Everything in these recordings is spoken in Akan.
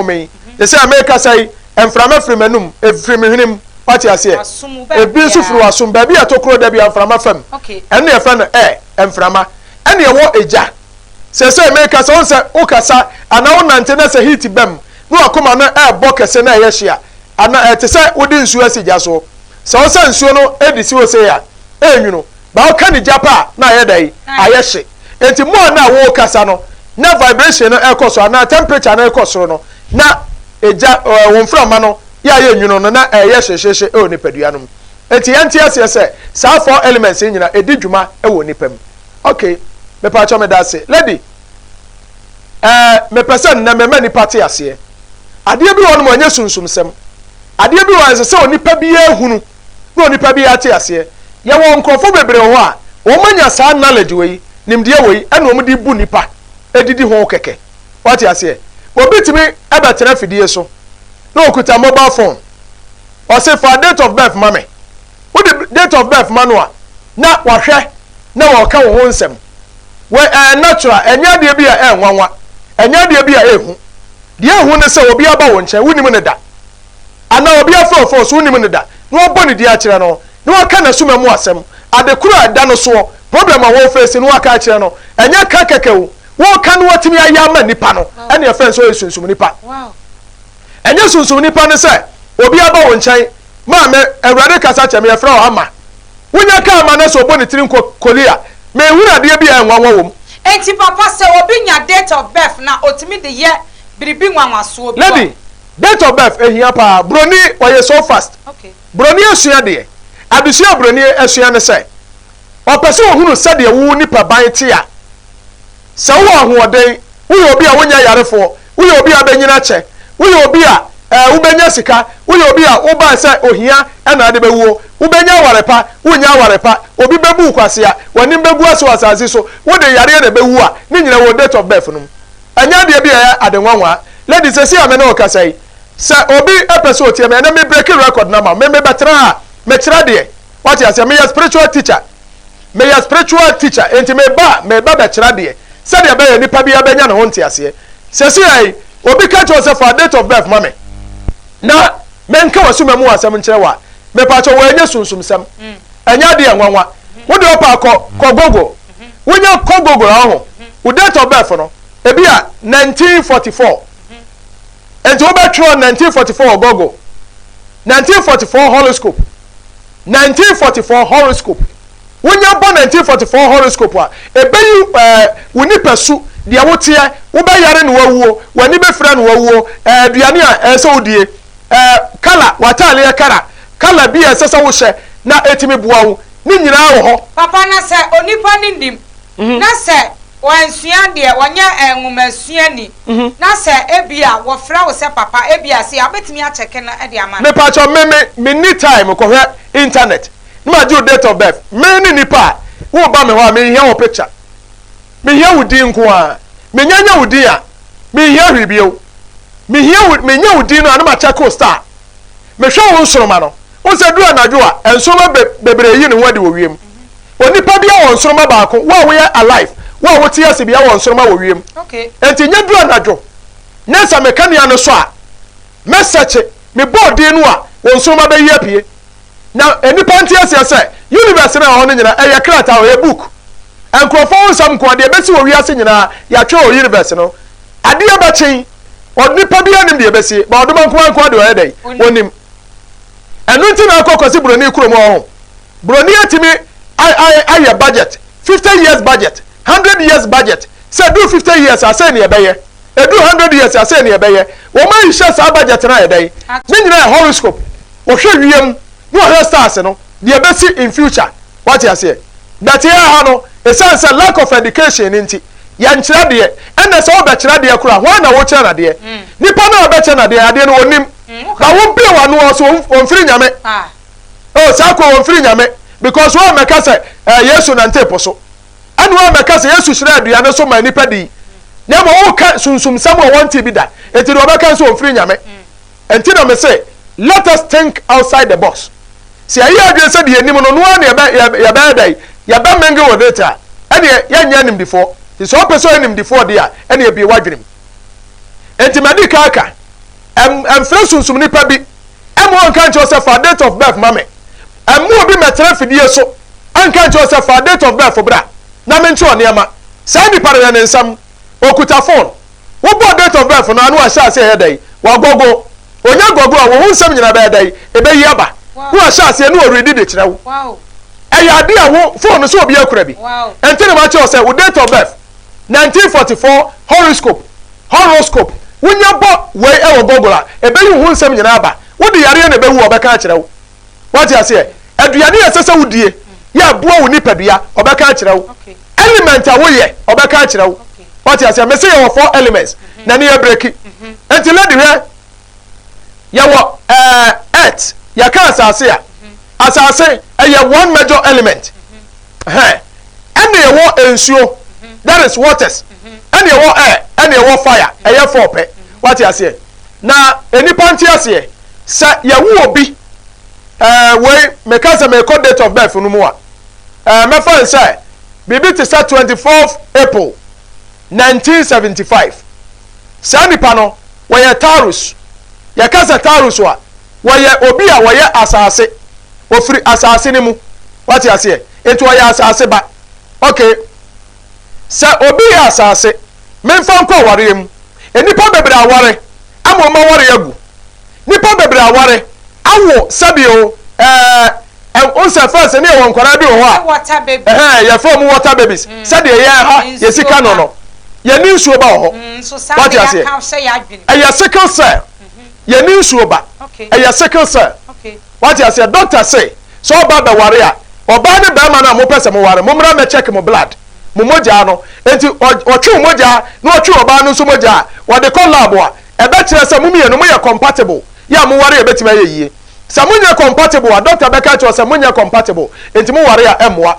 Me te sɛ merekasa yi, mframa firi m'anum, ɛfiri me hwenem. Wate aseɛ? Ebi nso firi w'asom. Baabi a tokuro da bi a mframa fa mu. Ɛno na yɛfrɛ no air, mframa. Ɛna ɛwɔ egya. Seesei merekasa, wohu sɛ wokasa anaa wonante na sɛ heat ba mu na w'akoma no ɛrebɔ kɛse na ɛyɛ hye a, anaa ɛte sɛ wode nsuo asi gya so. Sɛ wosa nsuo no de si hɔ sei a, ɛrenwunu. Ba woka ne gya pɛ a, na ayɛ dɛn? Ayɛ hye. Enti mo a na worekasa no, na vibration no rekɔ soro anaa temperature no rekɔ soro no, na egya, wo mframa no yɛ ayɛ nwunu no, na ɛreyɛ hyehyeehye wɔ nipadua no mu. Enti yɛnte aseɛ sɛ saa four elements yi nyinaa ɛdi dwuma wɔ nipa mu. Okay, mepaakyɛw meda ase. Lady, ɛɛ, mepɛ sɛ nnɛ mema nipa te aseɛ. Adeɛ bi wɔ hɔ nom a ɛnyɛ sunsumsɛm. Adeɛ bi wɔ hɔ a ɛsɛ sɛ onipa biara hunu. na onipa biara te aseɛ. Yɛwɔ nkorɔfoɔ bebree wɔ hɔ a, wɔn anya saa knowledge wei, nimdeɛ wei, ɛna wɔn de bu nipa, didi ho kɛkɛ. Wate aseɛ? Obi tumi bɛtena afidie so, na ɔkuta mobile phone, ɔse fa date of birth ma me. Wode date of birth ma no a, na wahwɛ na ɔreka wo ho nsɛm. Wei ɛyɛ natural, ɛnyɛ adeɛ bi a ɛyɛ nwanwa, ɛnyɛ adeɛ bi a ɛyɛ hu. Deɛ ɛhu ne sɛ obi aba wo nkyɛn, wonim no da. Anaa obi afrɛ wo fon so, wonnim no da, na wabɔ ne din akyerɛ no, na waka n'asuma mu asɛm, ade koro a ɛda no soɔ, problem a wɔrefeesi no waka akyerɛ no, ɛnyɛ ka kɛkɛ o, woreka na watumi ayɛ ama nipa no, ɛna yɛfrɛ no sɛ ɔyɛ sunsum nipa. Ɛnyɛ sunsum nipa ne sɛ obi aba wo nkyɛn, maame, Awurade kasa kyerɛ me, yɛfrɛ wo Ama. Wonya ka ama no sɛ ɔbɔ ne tiri nko koli a, menhunu adeɛ bi a ɛyɛ nwanwa wɔ mu. Enti papa sɛ obi nya date of birth no a otumi de yɛ biribi nwanwasoɔ bi wɔ. Lady, Date of birth ehia paa. Broni ɔyɛ so fast. Broni asua deɛ. Adesua a broni asua ne sɛ, ɔpɛ sɛ ɔhunu sɛdeɛ wo nipa ban te a. Sɛ wowɔ ahoɔden, woyɛ obi a wonyɛ yarefoɔ, woyɛ obi a wobɛnyini akyɛ, woyɛ obi a eh, wobɛnya sika, woyɛ obi a wobae sɛ ohia na ade bɛwuo, wobɛnya aware pa, wonnya aware pa, obi bɛbu wo kwasea, w'anim bɛgu ase wɔ asase so, wode yareɛ na ɛbɛwu a, ne nyina wɔ date of birth no mu. Ɛnyɛ adeɛ bi a ɛyɛ ade nwanwa. Lady, seesei a me ne wo kasa yi, sɛ obi pɛ sɛ ɔtie me, ɛnɛ me breaki record no ama wo. Me mebɛtena ha a, mekyerɛ adeɛ. Wate aseɛ? Meyɛ spiritual teacher. Meyɛ spiritual teacher, enti meba a, meba bɛkyerɛ adeɛ sɛdeɛ ɛbɛyɛ a nipa biara bɛnya ne ho nteaseɛ. Seesei ara yi, obi ka kyerɛ wo sɛ fa date of birth ma me na menka w'asuma mu asɛm nkyerɛ wo a, mepakyɛw, wei ɛnyɛ sunsumsɛm. Ɛnyɛ adeɛ nwanwa. Wo deɛ wopɛ a, kɔ, kɔ Google. Wonya kɔ Google a, ɔho, wo date of birth no, ebi a 1944. Nti wobɛtwerɛ 1944 wɔ Google. 1944 horoscope. 1944 horoscope. Wonya bɔ 1944 horoscope a, ɛbɛyi ɛɛ wo nipasu, deɛ woteɛ, wobɛyare na wawuo, w'ani bɛfira na wawuo, ɛɛ aduane a ɛsɛ sɛ wodie, ɛɛ kala, w'ataaleɛ kala, kala bi a ɛsɛ sɛ wohyɛ na ɛtumi boa wo, ne nyinaa wɔ hɔ. Papa, na sɛ onipa no nim, na sɛ wansua deɛ, ɔnyɛ nwomasuani, na sɛ ebia wɔfrɛ wo sɛ papa, ebia sei a, wobɛtumi akyɛke no de ama no? Mepakyɛw, me me menni time kɔhwɛ internet na magye wo date of birth. Me ne nipa a woreba me hɔ a, menhia wo picture. Mehia wo din nko ara. Menya nya wo din a, menhia hwee bio. Mehia wo, menya wo din no a na makyɛke wo star. Mehwɛ wo nsoroma no. Wohu sɛ ɛduru anadwo a, nsoromma be, bebree yi ne ho adi wɔ wiem. Onipa biara wɔ nsoromma baako. Wo a woyɛ alive, wo a wote ase biara wɔ nsoromma wɔ wiem. Enti nyɛ duru anadwo na sɛ me kanea no sɔ a, mɛsɛkye, mebɔ din no a, wo nsoromma bɛyi apue. Na nnipa nte aseɛ sɛ, universe no a ɛwɔ hɔ no nyinaa, ɛyɛ krataa, ɛyɛ book. Nkurɔfoɔ ho nsɛm nko ara, deɛ ɛbɛsi wɔ wiase nyinaa, yɛatwerɛ wɔ universe no. Adeɛ bɛkye, onipa biara nnim deɛ ɛbɛsie, but ɔdoma nko ara nko ara deɛ ɔyɛ dɛn? Ɔnim. Ɛno nti na akɔ Kwasi Broni kurom hɔ ho. Broni atumi ayɛ budget, 50 years budget, 100 years budget, sɛ ɛduru 50 years a sei na yɛbɛyɛ, ɛduru 100 years a sei na yɛbɛyɛ. Wɔn ayihyɛ saa budget no ayɛ dɛn? Ne nyinaa yɛ horoscope. Wɔhwɛ wiem na wɔhwɛ stars no, deɛ ɛbɛsi in future. Wate aseɛ? But yɛn ha no, ɛsiane sɛ lack of education no nti, yɛnkyerɛ adeɛ. Ɛnna sɛ wobɛkyerɛ adeɛ koraa, hwan na wokyerɛ no adeɛ? Nipa no a wobɛkyerɛ no adeɛ, adeɛ no ɔnnim. Ba wo bue w'ano a ɔsɛ ɔmfiri Nyame. Oh, saa kɔ ɔmfiri Nyame. Because wɔn mɛka sɛ eh, Yesu nante po so. Ɛna wɔn mɛka sɛ Yesu hyira aduane so ma nnipa dii. Na mmom woka sunsumsɛm a wɔnte bi da. Enti deɛ ɔbɛka nso ɔmfiri Nyame. Enti na mese let us think outside the box. Sɛ yɛyɛ adwene sɛ deɛ yɛnim no, no ara na yɛbɛ, yɛbɛyɛ dɛn? Yɛbɛ mingle with it a, ɛneɛ yɛnyɛ animdifoɔ. Nti sɛ wopɛ sɛ ɔyɛ nimdifoɔ deɛ a, ɛneɛ bue w'adwene mu. Enti madi kan aka. Ɛmfrɛ sunsum nipa bi ɛma ɔnka nkyerɛ wo sɛ fa date of birth ma me. Ɛmma obi mmɛtena afidie so ɛnka nkyerɛ wo sɛ fa date of birth bra na menkyerɛ wo nneɛma. Saa nipa no yɛ ne nsam. Ɔkuta phone. Wobɔɔ date of birth no a na wahyɛ aseɛ yɛ dɛn? Wagɔgo. Ɔnya gɔgo a, wo ho nsɛm nyinaa bɛyɛ dɛn? Ɛbɛyi aba. Na wahyɛ aseɛ na ɔredi de kyerɛ wo. Ɛyɛ adeɛ a wo phone no sɛ obiara kura bi. Ɛnti na makyerɛ wo sɛ wo date of birth, 1944 horoscope, horoscope, wonya bɔ wei wɔ Google a, ɛbɛyi wo ho nsɛm nyinaa aba. Wode yareɛ na ɛbɛwu a, ɔbɛka akyerɛ wo. Wate aseɛ? Aduane a ɛsɛ sɛ wodie yɛ ɛboa wo nipadua, ɔbɛka akyerɛ wo. Element a woyɛ, ɔbɛka akyerɛ wo. Wate aseɛ? Mese yɛwɔ four elements, na ne yɛ breki. Nti lady hwɛ, yɛwɔ ɛɛ earth, yɛka asase a, asase ɛyɛ one major element. Hɛn, ɛna yɛwɔ nsuo, that is waters, ɛna yɛwɔ air, ɛna yɛwɔ fire, ɛyɛ four pɛ. Wate aseɛ? Na nnipa nte aseɛ. Sɛ yɛwo obi, ɛɛ wei meka sɛ merekɔ date of birth no mu a, ɛɛ mɛfa no sɛ biribi te sɛ 24th April 1975. Saa nipa no, wɔyɛ Taurus. Yɛka sɛ Taurus a, wɔyɛ obi a wɔyɛ asase. Ofiri asase no mu. Wate aseɛ? Nti ɔyɛ asase ba. Okay. Sɛ obi yɛ asase, memfa nkɔ awareɛ mu. Nnipa bebree aware ama wɔn aware agu. Nnipa bebree aware awo sɛbi o ɛɛ ɛ nsɛ first ne yɛwɔ nkwadaa bi wɔ hɔ a Water baby. ɛhɛn yɛfrɛ wɔn water babies Mm. sɛdeɛ yɛn ha Nsuo yɛ sika no ba. no yɛne nsuo ba wɔ hɔ. Mm, nso saa Wate na aseɛ? yɛaka hyɛ yɛn adwene. Ɛyɛ sickle cell. Yɛne nsuo ba. Okay. Ɛyɛ sickle cell. Okay. Wate aseɛ? Doctor se sɛ ɔba bɛware a ɔbaa ne bɛrima no a mopɛ sɛ moware mommra mɛ check mo blood mo mogyaa no. Enti ɔtwe wo mogyaa na ɔtwe ɔbaa no nso mogyaa a wɔde kɔ lab a ɛbɛkyerɛ sɛ mo mmienu moyɛ compatible yɛ a moware a ɛbɛtumi ayɛ yie. Sɛ monyɛ compatible a doctor bɛka akyerɛ wo sɛ monyɛ compatible enti moware a ɛmmoa.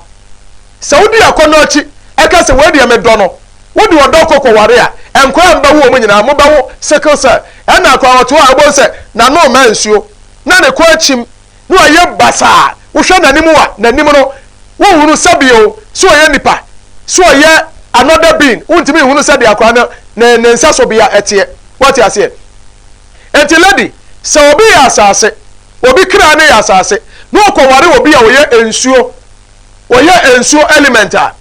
Sɛ wodi akɔnnɔ akyi ɛka sɛ wei deɛ medɔ no, wode ɔdɔ kɔ kɔware a, nkwadaa a mobɛwo wɔn nyinaa mobɛwo sickle cell. Ɛna akwadaa ɔte hɔ a wobɛhu sɛ n'ano mma nsuo na ne kɔn akyim na wayɛ basaa. Wohwɛ n'anim a, n'anim no wonhunu sɛ bio sɛ ɔyɛ nipa, sɛ ɔyɛ another being, wontumi nhunu sɛdeɛ akwadaa no ne ne nsɛsobea ɛteɛ. Woate aseɛ? Enti lady, sɛ obi yɛ asase, obi kra no yɛ asase, na ɔkɔware obi a ɔyɛ nsuo, ɔyɛ nsuo element a,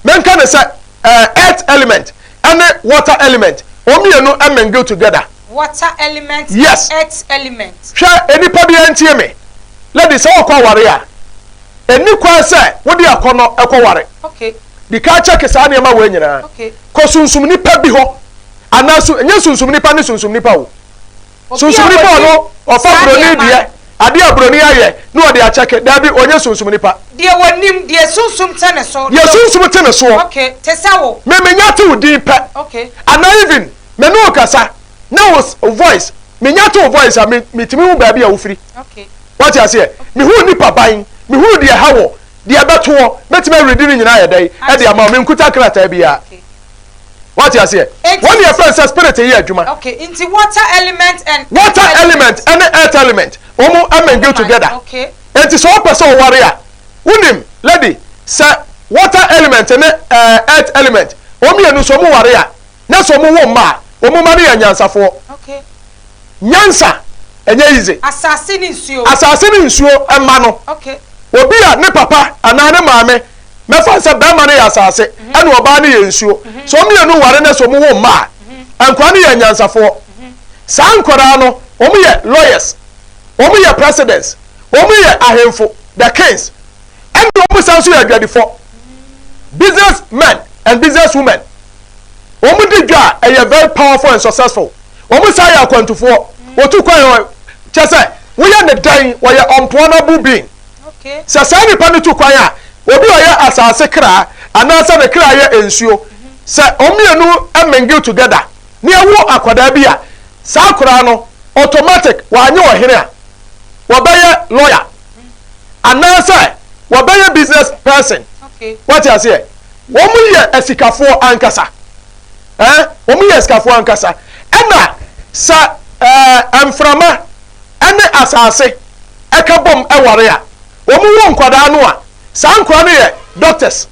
menka no sɛ eh, earth element ɛne water element, wɔn mmienu mingle together. Water element Yes. and earth element. Hwɛ, nnipa biara ntie me. Lady, sɛ wokɔ aware a, ɛnni kwan sɛ wode akɔnnɔ kɔware. Okay. Di kan kyɛke saa nneɛma wei nyinaa. Okay. Kɔ sunsum nipa bi hɔ. Anaa su, ɛnyɛ sunsum nipa ne sunsum nipa o. Obi Sunsum a nipa wɔnim ɔno, ɔfa saa buroni nneɛma deɛ, no. adeɛ a buroni ayɛ na ɔde akyɛke. Daabi, ɔnyɛ sunsum nipa. Deɛ wɔnim, deɛ sunsum te ne so. Deɛ sunsum te ne soɔ. Okay, te sɛ wo. Me, menya te wo din pɛ. Okay. Anaa even, me ne wo kasa, na wo voice, menya te wo voice a, me, metumi hu baabi a wofiri. Okay. Wate aseɛ? Mehunu nipa ban, mehunu deɛ ɛha wɔ, deɛ ɛbɛto hɔ, mɛtumi awuredi ne nyinaa ayɛ dɛn? Ɛde ama wo. Menkuta krataa biara. Okay. Wate aseɛ? Wɔn na yɛfrɛ no sɛ spirit yɛ adwuma. Okay, nti water element and Water element ɛne earth element, wɔn mingle together. Okay. Nti sɛ wopɛ sɛ ɔware a, wonim, lady, sɛ water element ne eh, earth element, wɔn mmienu sɛ wɔn ware a, na sɛ wɔn wo mma a, wɔn mma no yɛ anyansafoɔ. Okay. Nyansa, ɛnyɛ easy. Asase ne nsuo. Asase ne nsuo mma no. Okay. Obi a ne papa anaa ne maame, mɛfa no sɛ barima no yɛ asase ɛna ɔbaa no yɛ nsuo. Sɛ wɔn mmienu ware na sɛ wɔn wo mma a, nkwadaa no yɛ anyansafoɔ. Saa nkwadaa no, wɔn yɛ lawyers, wɔn yɛ presidents, wɔn yɛ ahemfo, the kings, ɛna wɔn san nso yɛ adwadifɔ, business men and business women. Wɔn di dwa a ɛyɛ very powerful and successful. Wɔn san yɛ akwantufoɔ. Wɔtu kwan ɔ, kyɛ sɛ woyɛ ne dɛn, wɔyɛ unplanable being. Sɛ saa nipa no tu kwan a, obi a ɔyɛ asase kra anaasɛ ne kra yɛ nsuo, sɛ wɔn mmienu mingle together na yɛwo akwadaa bi a, saa akwadaa no automatic wanyɛ ɔhene a, wɔbɛyɛ lawyer anaasɛ wɔbɛyɛ business person. Wate aseɛ? Wɔn yɛ asikafoɔ ankasa. Eh, wɔn yɛ asikafoɔ ankasa. Ɛna sɛ eh, mframa ne asase ɛka bom ware a, wɔn wo nkwadaa no a, saa nkwadaa no yɛ doctors.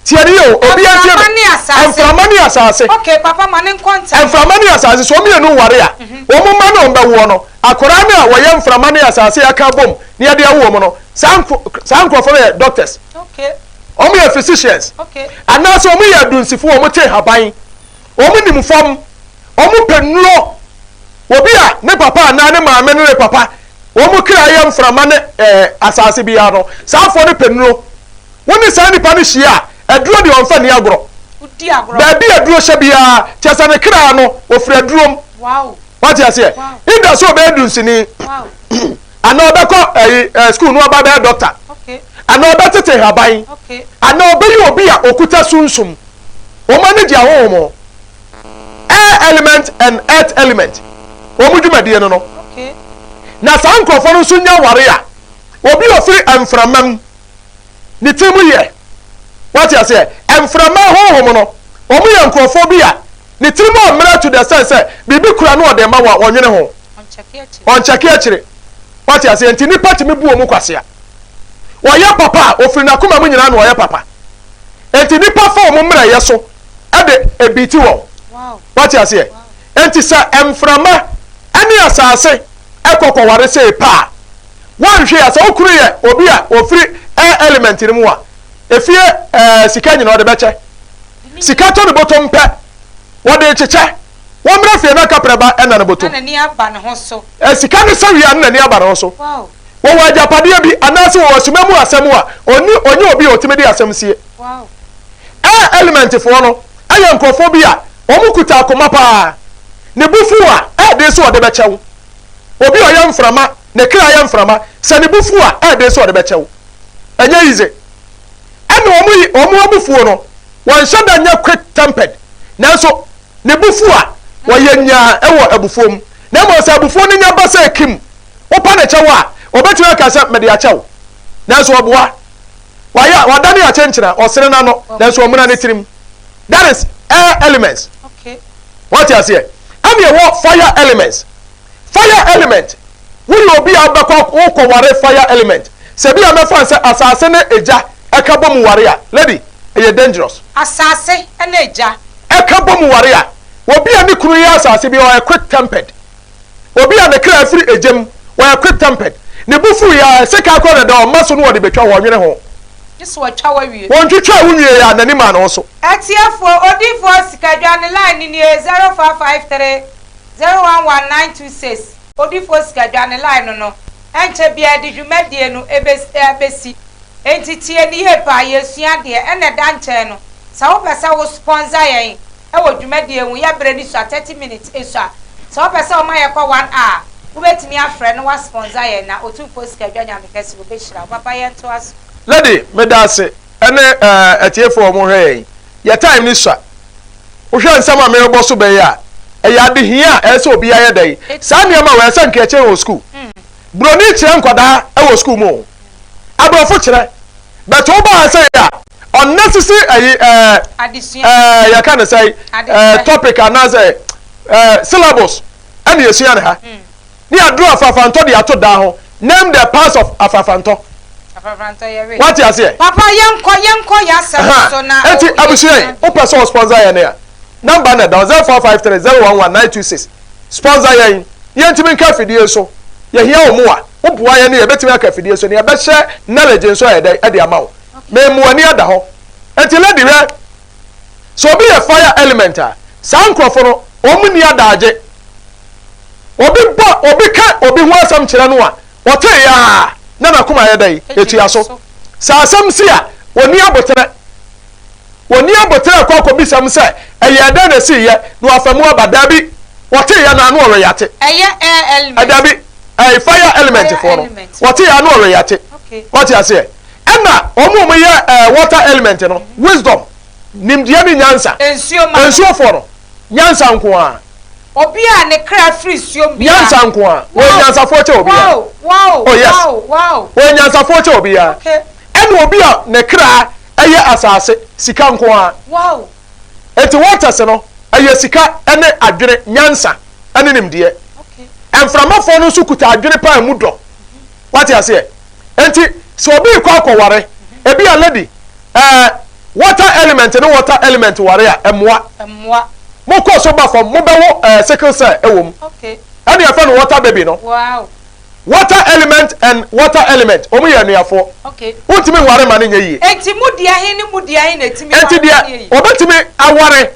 Tie ne yie o, obiara ntie Mframa me. ne asase. Mframa ne asase. Okay, papa ma ne nkɔ ntɛm. Mframa ne asase, sɛ wɔn mmienu ware a, wɔn mma no a wɔbɛwoɔ no, akwadaa no a wɔyɛ mframa ne asase aka abom na yɛde awo wɔn no, saa nko saa nkurɔfoɔ no yɛ doctors. Okay. Wɔn yɛ physicians. Okay. Anaasɛ wɔn yɛ adunsifo, wɔn te nhaban, wɔn nim fam, wɔn pɛ nnuro. Obi a ne papa anaa ne maame ne ne papa wɔn kra yɛ mframa ne ɛɛ asase biara no, saa afoɔ no pɛ nnuro. Wo ne saa nipa no hyia a, aduro deɛ ɔmfa nni agorɔ. Baabi a aduro hyɛ biara, kyerɛ sɛ ne kra no, ɔfiri aduro mu. Wate aseɛ? Either sɛ ɔbɛyɛ dunsini, anaa ɔbɛkɔ ɛyi ɛɛ sukuu na ɔba bɛyɛ dɔkta, anaa ɔbɛtete nhaban, anaa ɔbɛyɛ obi a ɔkuta sunsum. Wɔn ani gye ahonhom ho. Air element and earth element, wɔn dwumadie no no. Na saa nkurɔfoɔ no nso nya ware a, obi a ɔfiri mframa mu, ne ti mu yɛ. Wate aseɛ? Mframa honhom no, wɔn yɛ nkurɔfoɔ bi a ne tiri mu ammerɛ to the extent sɛ biribi kura no ɔde ma wo a, ɔnwene ho. Ɔnkyɛke akyire. Wate aseɛ? Nti nnipa tumi bu wɔn kwasea. Ɔyɛ papa a, ɔfiri n'akoma mu nyinaa na ɔyɛ papa. Enti nnipa fa wɔn mmerɛyɛ so de ebiiti wɔn. Wate aseɛ? Enti sɛ mframa ne asase kɔ kɔware sei pɛ a, woanhwɛ a, sɛ wo kunu yɛ obi a ɔfiri air element no mu a, efie ɛɛ sika nyina ɔde bɛkyɛ. Sika tɔ ne bɔtɔm pɛ, wɔde rekyekyɛ. Wɔmmra fie na kaprɛ ba ɛna ne bɔtɔm. Sika no sɛ wie a, na n'ani aba ne ho so. Wɔwɔ agyapadeɛ bi anaasɛ wɔwɔ asuma mu asɛm a, ɔnni, ɔnyɛ obi a ɔtumi de asɛm sie. Air element foɔ no yɛ nkorɔfoɔ bi a wɔn kuta akoma paa. Ne bo fu a, ɛyɛ den sɛ ɔde bɛkyɛ wo. Obi a ɔyɛ mframa, ne kra yɛ mframa, sɛ ne bo fu a, ɛyɛ den sɛ ɔde bɛkyɛ wo. Ɛnyɛ easy. Ɛna wɔn yi, wɔn abufuo no, wɔnhyɛ da nyɛ quick tempered, nanso ne bo fu a, wɔyɛ nyaa wɔ abufuo mu. Na mmom sɛ abufuo no nya ba sɛ kim, wopa no kyɛw a, ɔbɛtumi aka sɛ, Mede akyɛ wo. Nanso ɔboa. Wayɛ, wadane akyenkyena, ɔsere n'ano, nanso ɔmuna ne tirim. That is air elements. Wate aseɛ? Ɛne ɛwɔ fire elements. Fire element, woyɛ obi a wobɛkɔ wokɔware fire element. Sɛ bi a mɛfa no sɛ asase ne egya ɛka bɔ mu ware a, lady, ɛyɛ dangerous. Asase ne egya. Ɛka bɔ mu ware a, obi a ne kunu yɛ asase bi, ɔyɛ quick tempered. Obi a ne kra firi egya mu, ɔyɛ quick tempered. Ne bo fuw yɛ a, sekan koraa na ɛda ɔmma so na ɔde betwa hɔ, ɔnwene ho. Gye sɛ watwa wo awie. Ontwitwaa wo nwiei a, n'ani maa ne ho so. Atiefoɔ, Odiyifoɔ Sikadwa ne line no nie, 0553 011 926, Odiyifoɔ Sikadwa ne line no no, ɛnkyɛ biara yɛde dwumadie no bɛsi, enti tie no yie paa, yɛresua adeɛ, ɛna ɛda nkyɛn no, sɛ wopɛ sɛ wo sponsor yɛn wɔ dwumadie ho, yɛ berɛ no sua, 30 minutes sua. Sɛ wopɛ sɛ woma yɛkɔ 1 hour a, wobɛtumi afrɛ na woasponsor yɛn na Otumfoɔ Sikadwa Nyame Kɛse ɔbɛhyira wo. Papa yɛntoa so. Lady meda ase ɛne eh atiefoɔ a wɔn hwɛ yɛn. Yɛ time no sua. Wohwɛ nsɛm a merebɔ so bɛn yi a, ɛyɛ adehia a ɛyɛ sɛ obiara yɛ dɛn? Saa nneɛma wei ɛsɛ nka yɛkyerɛ wɔ sukuu. Broni kyerɛ nkwadaa wɔ sukuu mu o. Aborɔfo kyerɛ. But wo ba ha sɛ a, unnecessary ɛyi ɛɛ ɛɛ yɛka ne sɛ ɛɛ topic anaasɛ ɛɛ syllabus ɛna yɛsua ne ha. Ne yɛaduru afrafrantɔ de ato dan ho. Name the parts of afrafrantɔ. Afrafrantɔ yɛ we. Wate aseɛ? Papa yɛnkɔ yɛnkɔ yɛ asɛm so na. Eti abusua yi, wopɛ sɛ ɔsponsor yɛn a, number na ɛda hɔ 0453 011 926. Sponsor yɛn na yɛntumi nka afidie so. Yɛhia wo mmoa. Woboa yɛn a, yɛbɛtumi aka afidie so na yɛbɛhyɛ knowledge nso ayɛ dɛn de ama wo. Mema w'ani ada hɔ. Enti lady hwɛ, sɛ obi yɛ fire element a, saa nkurɔfo no, wɔn nni adaagye. Obi bɔ obi ka obi ho asɛm kyerɛ no a, ɔtee a na n'akoma ayɛ dɛn? Etua so. Sɛ asɛm si a, onni aboterɛ. Onni aboterɛ kɔ akɔbisa mu sɛ ɛyɛɛ dɛn na esiiɛ na wafa mu aba. Dabi, ɔteeɛ no ano ɔreyate. Ɛyɛ air element. Dabi, ɛyɛ fire element foɔ no. Ɔteeɛ ano ɔreyate. Wate aseɛ? Ɛna wɔn a wɔyɛ ɛɛ water element no, wisdom, nimdeɛ ne nyansa. Nsuo ma no. Nsuofoɔ no, nyansa nko ara. Obi a ne kra firi suom biara. Nyansa nko ara. Wɔyɛ nyansafoɔ kyɛ obiara. Wow, wow, Oh yes. wow, wow. Wɔyɛ nyansafoɔ kyɛ obiara. Okay. Ɛna obi a ne kra yɛ asase, sika nko ara. Wow. Enti waters no, ɛyɛ sika ne adwene, nyansa ne nimdeɛ. Okay. Mframafoɔ no nso kuta adwene paa emu dɔ. Wate aseɛ? Enti sɛ obi rekɔ akɔware, ebi a lady, ɛɛ, Water element ne water element ware a, ɛmmoa. Ɛmmoa. Mokɔ so ba fam, mobɛwo ɛɛ sickle cell wɔ mu. Okay. Ɛna yɛfrɛ no water baby no. Wow. Water element and water element, wɔn yɛ anuafoɔ. Okay. Wontumi nware ma no nyɛ yie. Enti mu deɛ he ne mu deɛ he na ɛtumi ware Enti ma deɛ no yɛ yie? wɔbɛtumi aware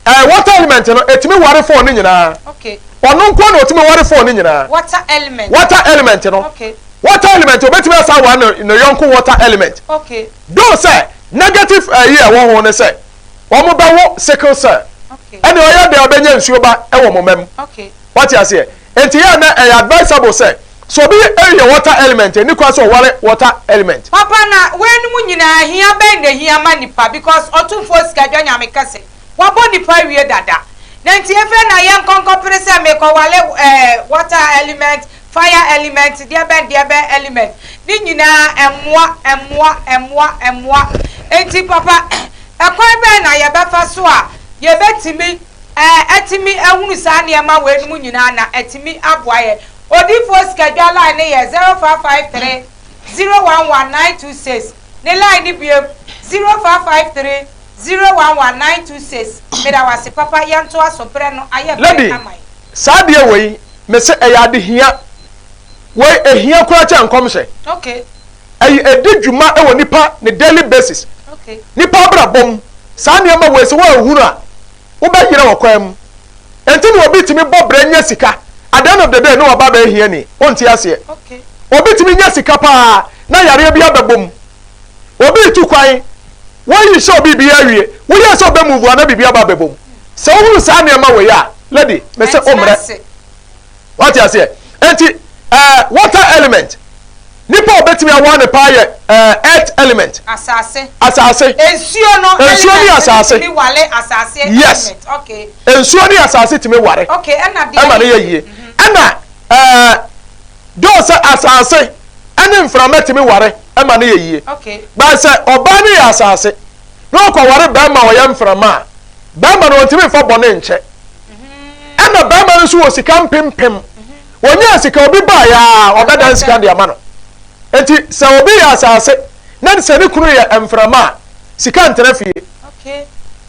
ɛɛ water element no, ɛtumi ware four no nyinaa. Okay. Ɔno nko ara na ɔtumi ware four no nyinaa. Water element. Water element no. Okay. Water element, ɔbɛtumi asan aware ne ne yɔnko water element. Okay. Though sɛ negative ɛyi a ɛwɔ ho ne sɛ wɔn bɛwo sickle cell. Okay. Ɛne ɔyɛ dɛ ɔbɛnya nsuo ba ɛwɔ mo mma mu. Okay. Wate aseɛ? Nti yɛ a na ɛyɛ advisable sɛ sɛ obi yɛ water element a ɛni kwan sɛ ɔware water element. Papa na weinom nyinaa hia bɛn na ehia ma nipa because Ɔtumfoɔ Sikadwa Nyame kɛse wabɔ nipa awie dada na nti efei na yɛnkɔ nkɔpere sɛ mekɔwale eh water element fire element deɛ bɛn deɛ bɛn element ne nyinaa ɛmmoa ɛmmoa ɛmmoa ɛmmoa nti papa ɛkwan bɛn na yɛbɛfa so a yɛbɛtumi atumi ahunu saa nneɛma weinom nyinaa na atumi aboa yɛn. Odiyifoɔ Sikadwa line no yɛ 0553 011 926, ne line no biom 0553 011 926. Meda wo ase papa, yɛntoa so, berɛ no ayɛ berɛ Lady, ama yɛn. saa adeɛ wei, mese ɛyɛ adehia. Wei ehia koraa kyɛn nkɔmhyɛ. Okay. Ɛyɛ ɛdi dwuma wɔ nipa ne daily basis. Okay. Nipa abrabɔ mu, saa nneɛma wei sɛ woanhunu a, wobɛyera wɔ kwan mu. Enti na obi tumi bɔ brɛ nya sika, at the end of the day na waba abɛyɛ hiani. Wonte aseɛ. Obi tumi nya sika paa na yareɛ bi abɛbɔ mu. Obi retu kwan, woayi hyɛ obi biribi awie, woyɛɛ sɛ ɔbɛ move a na biribi aba abɛbɔ mu. Sɛ wohunu saa nneɛma wei a, lady, mese wommrɛ. Wate aseɛ? Enti, eh, water element, nipa a obetumi awa ne paa yɛ eh, earth element. Asase. Asase. Nsuo no Nsuo ne element no asase. tumi wale asase Yes. element. Okay. Nsuo ne asase tumi ware. Okay, ɛna deɛ Ɛma no yɛ yie. Ɛna eh, though sɛ asase ɛne mframa tumi ware ɛma no yɛ yie. Okay. But sɛ ɔbaa no yɛ asase na ɔkɔware bɛrima a ɔyɛ mframa a, bɛrima no ɔntumi mfa bɔne nkyɛ. Ɛna bɛrima no nso wɔ sika mpempem. Wɔnyaa sika obi baeɛ a ɔbɛdan sika de ama no. Nti sɛ obi yɛ asase na sɛ ne kunu yɛ mframa a, sika ntena fie.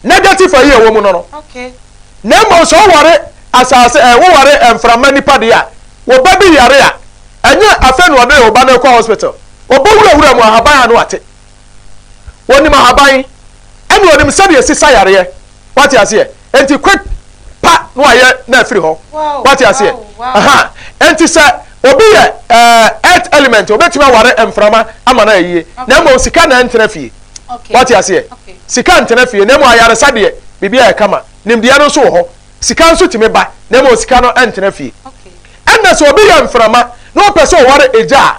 Negative ayi a ɛwɔ mu no no. Na mmom sɛ woware asase ɛ woware mframa nipa deɛ a, wo ba bi yare a, ɛnyɛ afei na ɔde wo ba no rekɔ hospital. Ɔbɛwurawura mu ahaban ano ate. Ɔnim ahaban ɛna ɔnim sɛdeɛ ɛsi sa yareɛ. Wate aseɛ? Enti quick pa na wayɛ na afiri hɔ. Wate aseɛ? Aha. Enti sɛ obi yɛ ɛɛ earth element, obetumi aware mframa ama no ayɛ yie. Na mmom sika na ɛntena fie. Wate aseɛ? Sika ntena fie, na mmom ayaresa deɛ, biribi ayɛ kama. Nimdeɛ no nso wɔ hɔ. Sika nso tumi ba, na mmom sika no ɛntena fie. Ɛnna sɛ obi yɛ mframa na ɔpɛ sɛ ɔware egya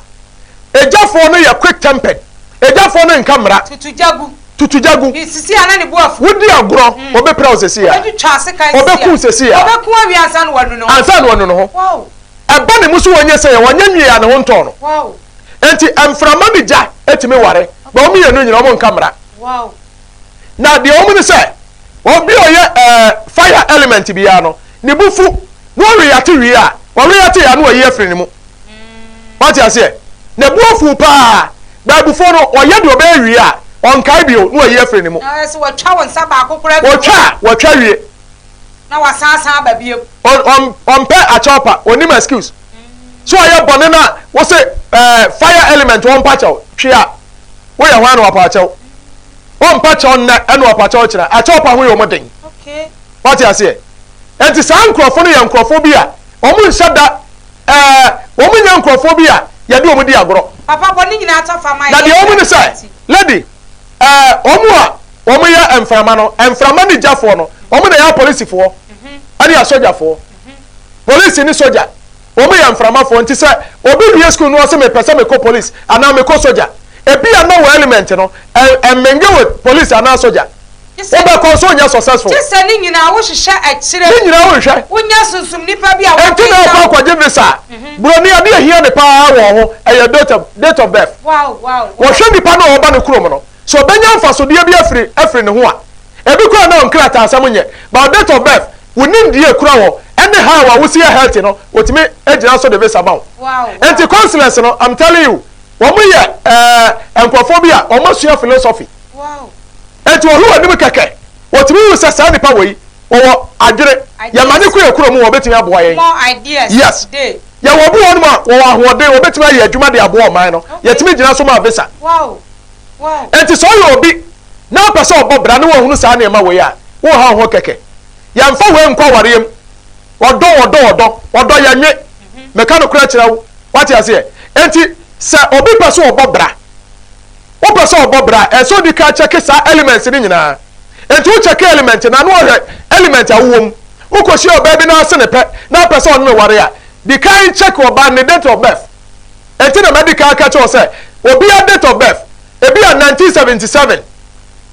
a, egyafoɔ no yɛ quick tempered. Egyafoɔ no nka mmara. Tutu gya gu. Tutu gya gu. Ne sisi a na ne bo afu. Wodi agorɔ, ɔbɛpira wo sɛsi a. Ɔbɛtwitwa asekan sisi a. Ɔbɛku wo sɛsi a. Ɔbɛku awie ansa na wanu ne ho. Ansa na wanu ne ho. Wow. Ɛba ne mu so wɔnyɛ sɛ yɛ, wɔnyɛ nwie a ne ho ntɔɔ no. Wow. Enti mframa ne gya tumi ware, but wɔn mmienu nyinaa wɔn nka mmara. Wow. Na deɛ wɔn ne sɛ, obi a ɔyɛ ɛɛ fire element biara no, ne bo fu na ɔreyate wie a, ɔreyate a na wayi afiri ne mu. Wate aseɛ? Ne bo afuw paa. But abufuo no, ɔyɛ deɛ ɔbɛyɛ wie a, ɔnkae bio na wayi afiri ne mu. Na ɔyɛ sɛ watwa wo nsa baako koraa afiri hɔ. Ɔtwa a, watwa wie. Na wasan asan aba bio. Ɔn, ɔn, ɔmpɛ akyɛw pa, ɔnnim excuse. So ɔyɛ bɔne no a, wose ɛɛ fire element ɔmpa kyɛw, twe a, woyɛ hwan na wapa akyɛw? Ɔmpa kyɛw nnɛ ɛna ɔpa kyɛw kyena. Akyɛw pa ho yɛ wɔn den. Okay. Wate aseɛ? Enti saa nkurɔfo no yɛ nkurɔfoɔ bi a wɔnhyɛ da Ɛɛ, wɔn nyɛ nkurɔfoɔ bi a yɛde wɔn di agorɔ. Papa bɔ ne nyinaa tɔ fa ma Na yɛn deɛ wɔn ne sɛ, nti. lady, ɛɛ, wɔn a wɔn yɛ mframa no, mframa ne gyafoɔ no, wɔn na ɛyɛ apolisifoɔ ɛne asogyafoɔ. Polisi ne sogya, wɔn yɛ mframafoɔ. Nti sɛ obi wie sukuu no ɔse mepɛ sɛ mekɔ polisi anaa mekɔ sogya, ebi a na wɔ element no, ɛ, ɛmmingle with polisi anaa sogya. Wobɛkɔ nso wonyɛ successful. Gye sɛ ne nyinaa wohwehwɛ akyire. Ne nyinaa wohwehwɛ. Wonya sunsum nipa bi a Enti na wakenkan. wokɔ akɔgye visa a, buroni adeɛ ehia ne paa wɔ ho ɛyɛ date of date of birth. Wow wow wow. Wɔhwɛ nipa no a ɔba ne kurom no, sɛ ɔbɛnya mfasodeɛ bi afiri afiri ne ho a. Ebi koraa na nkrataasɛm nyɛ, but date of birth, wo nimdeɛ ekura wɔ ɛne how a wosi yɛ healthy no, wɔtumi gyina so de visa ma wo. Wow wow. Enti consulate no, I'm telling you, wɔn yɛ ɛɛ nkurɔfoɔ bi a wɔasua philosophy. Wow. Enti wɔhwɛ w'anim kɛkɛ, wɔtumi hu sɛ saa nipa wei, wɔwɔ adwene. Yɛma no kɔ yɛn kurom, wɔbɛtumi aboa yɛn. Yes. Yɛwɔ obi wɔ hɔnom a, wɔwɔ ahoɔden, wɔbɛtumi ayɛ adwuma de aboa ɔman no. Yɛtumi gyina so ma visa. Enti sɛ ɔyɛ obi na ɔpɛ sɛ ɔbɔ bra na wahunu saa nneɛma wei a, wonha wo ho kɛkɛ. Yɛmfa wei nkɔ awareɛ mu. Ɔdɔ, ɔdɔ, ɔdɔ, ɔdɔ yɛnwe. Meka nokorɛ kyerɛ wo. Wate aseɛ? Enti sɛ obi pɛ sɛ ɔbɔ bra, wopɛ sɛ ɔbɔ bra a, ɛsɛ sɛ odi kan kyɛke saa elements no nyinaa. Enti wo kyɛke element no a, na wahwɛ element a wowɔ mu. Wokɔhyia ɔbaa bi na ase ne pɛ na wopɛ sɛ ɔne no ware a, di kan kyɛke ɔbaa no ne date of birth. Enti na madi kan aka akyerɛ wo sɛ, obiara date of birth, ebia 1977,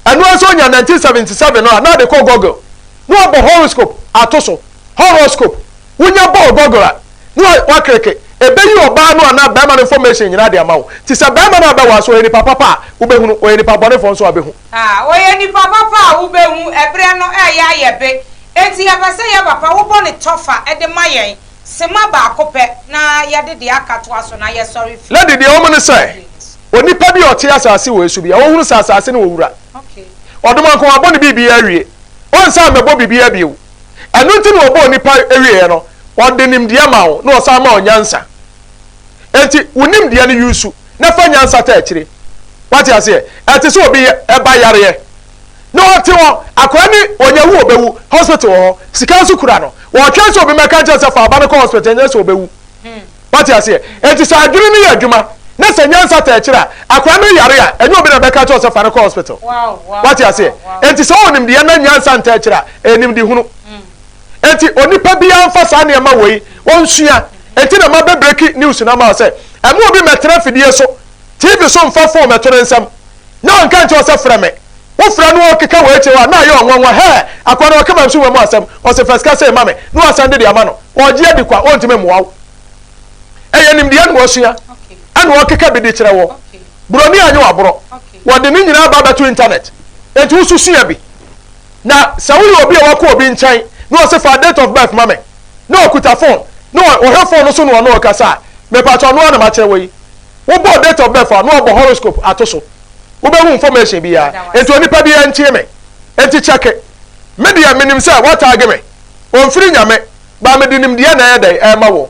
ɛno ara nso onya 1977 no a, na ɔde kɔ Google na wabɔ horoscope ato so. Horoscope, wonya bɔɔ Google a, na wakreke, ebeyi ɔbaa no anaa barima no information nyinaa de ama wo. Nti sɛ barima no a bɛware nso ɔyɛ nipa papa a, wobɛhunu, ɔyɛ nipa bɔnefoɔ nso a, wobɛhu. Ah, ɔyɛ nipa papa a wobɛhu, ɛberɛ no ɛreyɛ ayɛ be, enti yɛpɛ sɛ yɛ papa wobɔ no tɔfa de ma yɛn. Sima baako pɛ na yɛde deɛ aka toa so na yɛsɔre firi. Lady, deɛ ɛwɔ mu ne sɛ, onipa bi a ɔte asase wei so biara, ɔhunu sɛ asase no wɔ wura. Ɔdomankoma abɔ ne biribiara awie. Ɔnsan mmɛbɔ biribiara bio. Ɛno nti na ɔbɔɔ nipa wieɛ no, ɔde nimdeɛ maa wo na ɔsan maa wo nyansa. Enti wo nimdeɛ no use na fa nyansa taa akyire. Wate aseɛ? Ɛte sɛ obi ba yareɛ. Na ɔte hɔ, akwadaa ni ɔnya wu ɔbɛwu, hospital wɔ hɔ, sika nso kura no. Ɔretwɛn sɛ obi mmɛka nkyerɛ sɛ fa aba no kɔ hospital, ɛnyɛ sɛ ɔbɛwu. Wate aseɛ? Enti sɛ adwene no yɛ adwuma, na sɛ nyansa taa akyire a, akwadaa no yare a, ɛnyɛ obi na ɛbɛka akyerɛ wo sɛ fa no kɔ hospital. Wate aseɛ? Enti sɛ ɔwɔ nimdeɛ na nyansa ntaa akyire a, ɛyɛ nimdehunu. Enti onipa biara mfa saa nneɛma wei ɔnsua. Enti na mabɛbreki news no ama wo sɛ, ɛmma obi mmɛtena afidie so, TV so mfa phone mmɛto ne nsam. Na ɔnka nkyerɛ wo sɛ frɛ me. Wofrɛ no ɔkeka wei kyerɛ wo a, na ayɛ ɔnwanwa. Hɛɛ! Akoa no ɔka mamsuma mu asɛm. Ɔse fa sika sei ma me, na wasan de de ama no. Ɔregye adi kwa, ɔntumi mmoa wo. Ɛyɛ nimdeɛ na wasua, ɛna ɔkeka bi de kyerɛ wo. Buroni anyɛ wo aborɔ. Wɔde ne nyinaa ba abɛto internet. Enti wo nso sua bi. Na sɛ woyɛ obi a wakɔ obi nkyɛn na ɔse fa date of birth ma me, na ɔkuta phone, na ɔhwɛ phone no so na ɔne wo kasa a, mepakyɛ ɔno ara na makyerɛ wo yi. Wobɔ date of birth a na wabɔ horoscope ato so. Wobɛhu information biara. Enti onipa biara ntie me. Enti kyɛke. Me deɛ menim sɛ woataage me. Ɔmfiri Nyame, but mede nimdeɛ na ɛyɛ dɛn ɛrema wo.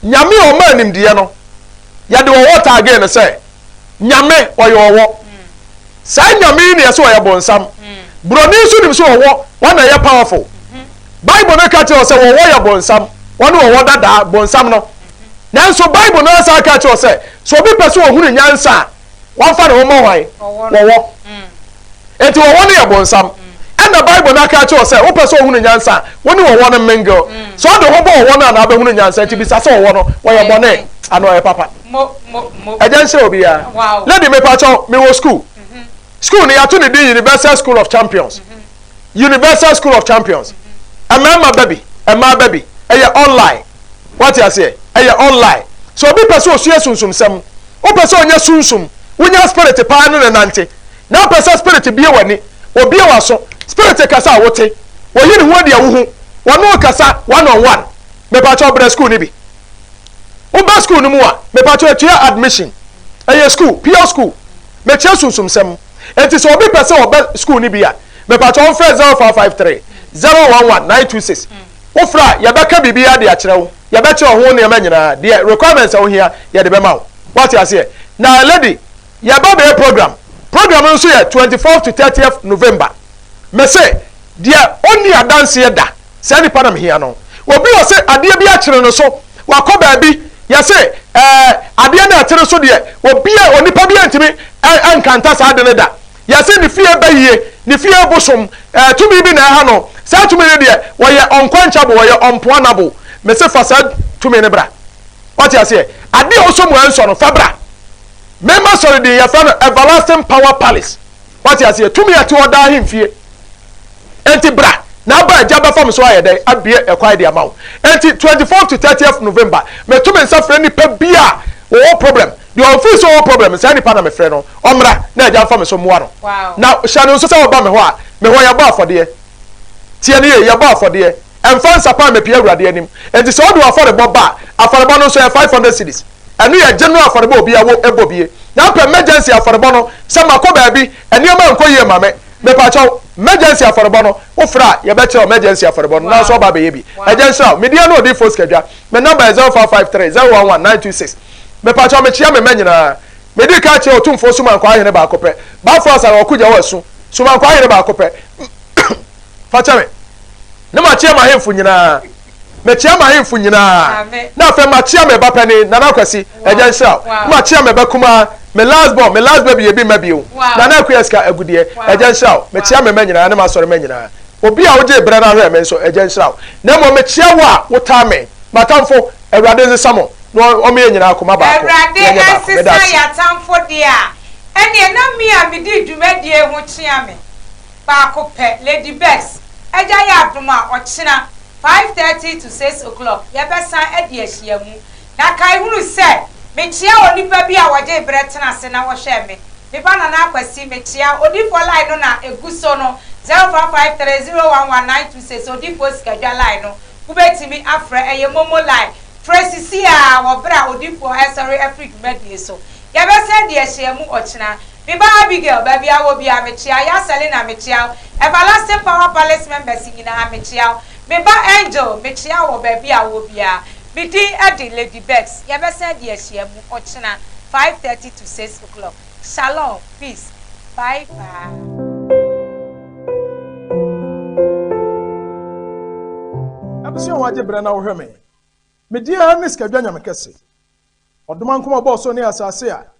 Nyame a ɔmaa nimdeɛ no, yɛde ɔwɔ taagee no sɛ Nyame, ɔyɛ ɔwɔ. Saa Nyame yi na yɛse ɔyɛ bonsam. Broni nso nim sɛ ɔwɔ, wɔn na ɛyɛ powerful. Bible no ka kyerɛ wo sɛ ɔwɔ yɛ bonsam, wɔne ɔwɔ dadaa, bonsam no. Nanso Bible no asan ka kyerɛ wo sɛ, sɛ obi pɛ sɛ ɔhunu nyansa a, wɔmfa ne ho mmɔ hwan? Wɔwɔ. Enti wɔwɔ no yɛ bonsam. Ɛna Bible no aka akyerɛ wo sɛ, wopɛ sɛ ɔhunu nyansa a, wo ne wɔwɔ no mingle. Sɛ ɔde ho bɔ wɔwɔ no a na abɛhunu nyansa. Enti bisa sɛ wɔwɔ no, wɔyɛ bɔne anaa ɔyɛ papa? Agya nhyira obiara. Lady, mepakyɛw, mewɔ school. School no, yɛato ne din Universal School of Champions. Universal School of Champions. Mmarima ba bi, mmaa ba bi. Ɛyɛ online. Wate aseɛ? Ɛyɛ online. Sɛ obi pɛ sɛ ɔsua sunsumsɛm, wopɛ sɛ ɔnya sunsum, wonya spirit paa ne no nante, na wopɛ sɛ spirit bue w'ani, ɔbue w'aso, spirit kasa a wote, ɔyi ne ho adi a wohu, ɔne wo kasa one on one, mepakyɛw brɛ school no bi. Woba school no mu a, mepakyɛw ɛtua admission. Ɛyɛ school, pure school. Mekyerɛ sunsumsɛm. Enti sɛ obi pɛ sɛ ɔba school no bi a, mepakyɛw ɔmfrɛ 0553 011 926. Wofrɛ a, yɛbɛka biribiara de akyerɛ wo. Yɛbɛkyerɛ wo ho nneɛma nyinaa. Deɛ requirements a wohia, yɛde bɛma wo. Woate aseɛ? Na lady, yɛba bɛyɛ program. Program no nso yɛ 24th to 30th November. Mese, deɛ ɔnni adanseɛ da, saa nipa na mehia no. Obi wɔ se adeɛ bi akyere no so, wakɔ baabi, yɛse ɛɛ adeɛ no a ɛkyere so deɛ, obi a, onipa biara ntumi nkanta saa ade no da. Yɛse ne fie bayie, ne fie bosom, eh, tumi bi na ɛha no. Saa tumi no deɛ, wɔyɛ unquenchable, wɔyɛ unpoanable. Mese fa saa tumi no bra. Wate aseɛ? Adeɛ a wosɔ mu a ɛnsɔ no, fa bra. Me m'asɔre din, yɛfrɛ no Everlasting Power Palace. Wate aseɛ? Tumi a ɛte hɔ daa ahemfie. Enti bra, na aba agya bɛfa me so ayɛ dɛn? Abue ɛkwan de ama wo. Enti 24th to 30th November, meto me nsa frɛ nipa bi a wɔwɔ problem. Deɛ ɔfeel sɛ ɔwɔ problem no, saa nipa na mefrɛ no, ɔmmra na agya mfa me so mmoa no. Na hyɛ no nso sɛ ɔba me hɔ a, me hɔ yɛbɔ afɔdeɛ. Tie no yie, yɛbɔ afɔdeɛ. Ɛmfa nsapan mmɛpue Awurade anim. Enti sɛ wode w'afɔrebɔ ba a, afɔrebɔ no nso ɛyɛ 500 cedis. Ɛno yɛ general afɔrebɔ a obiara wɔ bɔ bie. Na wopɛ emergency afɔrebɔ no, sɛ makɔ baabi, nneɛma ankɔ yie ma me. Mepakyɛw, Emergency afɔrebɔ no, wofrɛ a, yɛbɛkyerɛ wo emergency afɔrebɔ no, nanso ɔba abɛyɛ bi. Agya nhyira wo. Me din ne Odiyifoɔ Sikadwa. Me number yɛ 0553 011 926. Mepakyɛw, mekyea me mma nyinaa. Medii kan kyeaa Otumfoɔ Sumankwaa Hene baako pɛ. Bafo Asare Ɔko Gya wɔ Asu. Sumankwaa Hene baako pɛ. Fakyɛ me. Ne makyea m'ahemfo nyinaa. Mekyea m'ahemfo nyinaa. Na afei makyea me ba panin, Nana Kwasi, Agya nhyira wo. Na makyea me ba kumaa, me last born, me last baby ebi mma bio, Nana Akua Sika Agudeɛ, Agya nhyira wo. Mekyea me mma nyinaa ne m'asɔre mma nyinaa. Obi a wogyee berɛ no ahwɛɛ me nso, Agya nhyira wo. Na mmom mekyea wo a wotaa me, m'atamfo, Awurade nsesa mo na ɔmma yɛn nyinaa koma baako na Awurade yɛnyɛ baako. Meda nsesa ase. yɛn atamfo deɛ a, ɛnneɛ na me a medii dwumadie yi ho kyea me. Baako pɛ, Lady Bess, Agya yɛ adom a, ɔkyena, 5:30 to 6 o'clock, yɛbɛsan adi ahyiamu. Na kae hunu sɛ, mekyea onipa bi a ɔgyee berɛ tena ase na ɔhwɛɛ me. Me ba Nana Akwasi, mekyea wo. Odiyifoɔ line no na ɛgu so no, 0553 011 926, Odiyifoɔ Sikadwa line no, wobɛtumi afrɛ, ɛyɛ momo line. Frɛ sisi ara wɔ berɛ a odiyifoɔ resɔre afiri dwumadie so. Yɛbɛsan adi ahyiamu ɔkyena. Me ba Abigail, baabi a wɔ biara mekyea wo, Yaa Selina mekyea wo, Everlasting Power Palace members nyinaa mekyea wo, me ba Angel mekyea wo wɔ baabi a wɔ biara. Me din de Lady Becks, yɛbɛsan adi ahyiamu ɔkyena 5:30 to 6 o'clock. Shalom, peace, bye bye. Abusua wagye brɛ na wohwɛ me. Me din ara ne Sikadwa Nyame Kɛse. Ɔdomankoma ɔbɔɔ soro ne asase a.